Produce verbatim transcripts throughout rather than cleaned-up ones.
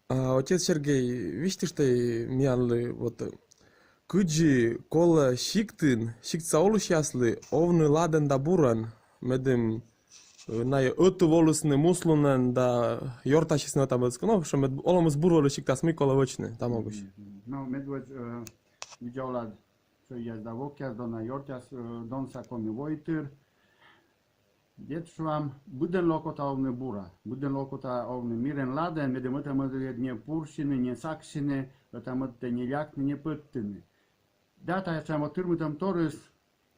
А, отец Сергей, висьтышт тай миянлы, вот, кыдзи колӧ сиктын, сиктса олысьяслы овны ладӧн да бурӧн, медым, э, найӧ ӧтуволісны, муслунӧн да ёртасисны ӧта-мӧдыскӧд, но, в общем, мед олӧмыс бур вӧлі сиктас, мый колӧ вӧчны та могысь. Мгм. Но, медводз, э, видза олад, сёяс да вокъяс, дона ёртъяс, э, донса коми войтыр. Дерт шуам, быдӧнлы окота овны бура, быдӧнлы окота овны мирӧн, ладӧн, медым ӧта-мӧдӧн не пурсьыны, не саксьыны, ӧта-мӧдтӧ не лякны, не пӧдтыны. Да, тайӧ сэтшӧм тырмытӧмторйыс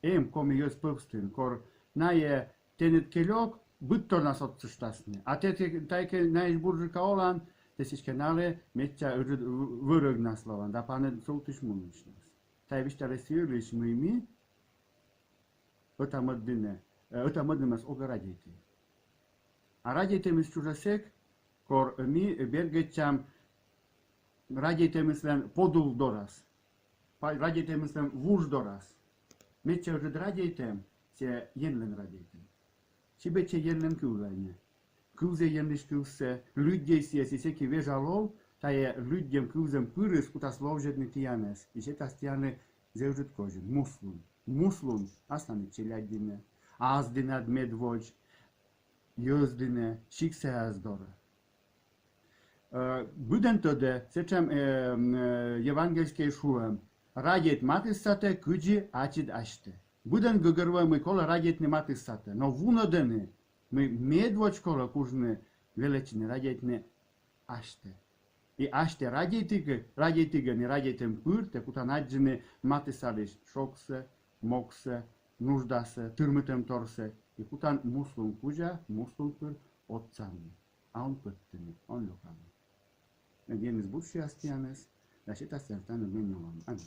эм коми йӧз пӧвстын, кор найӧ тэныд кӧ лёк, быдторнас отсыштасны. А тэ, тэ, тай кӧ наысь бурджыка олан, тэ сідзкӧ налы медся ыджыд в-, вӧрӧгнас лоан, да паныд султысь-мунысьнас. Тайӧ висьталӧ сы йылысь, мый ми ӧта-мӧд дінӧ, э, ӧта-мӧднымӧс огӧ радейты. А радейтӧмыс чужӧ сэк, кор ми бергӧдчам радейтӧмыслӧн подув дорас, па-, радейтӧмыслӧн вуж дорас. Медся ыджыд радейтӧм — сійӧ Енлӧн радейтӧм. Сибӧдчӧй Енлӧн кывлӧ, а не кывзӧй Енлысь кывсӧ, лыддьӧй сійӧс, и сэки вежа лов, тайӧ лыддьӧм, кывзӧм пырыс кутас ловзьӧдны тіянӧс и сетас тіянлы зэв ыджыд козин. Муслун. Муслун асланыд челядь дінӧ, ас дінад медводз, йӧз дінӧ, сиктса йӧз дорӧ. Э, быдӧн тӧдӧ сэтшӧм, э, м, э, евангельскӧй шуӧм: «Радейт матыссатӧ, кыдзи ачыд асьтӧ». Быдӧн гӧгӧрвоӧ, мый колӧ радейтны матыссатӧ, но вунӧдӧны, мый медводз колӧ кужны велӧдчыны радейтны асьтӧ. И асьтӧ радейтігӧн, радейтігӧн и радейтӧм пыр тэ кутан аддзыны матыссалысь шогсӧ, могсӧ, нуждасӧ, тырмытӧмторсӧ, и кутан муслун кузя, муслун пыр отсавны. А он пӧдтыны, он лёкавны. Ӧд Еныс бурсіас тіянӧс да сетас тіянлы меным. Аминь.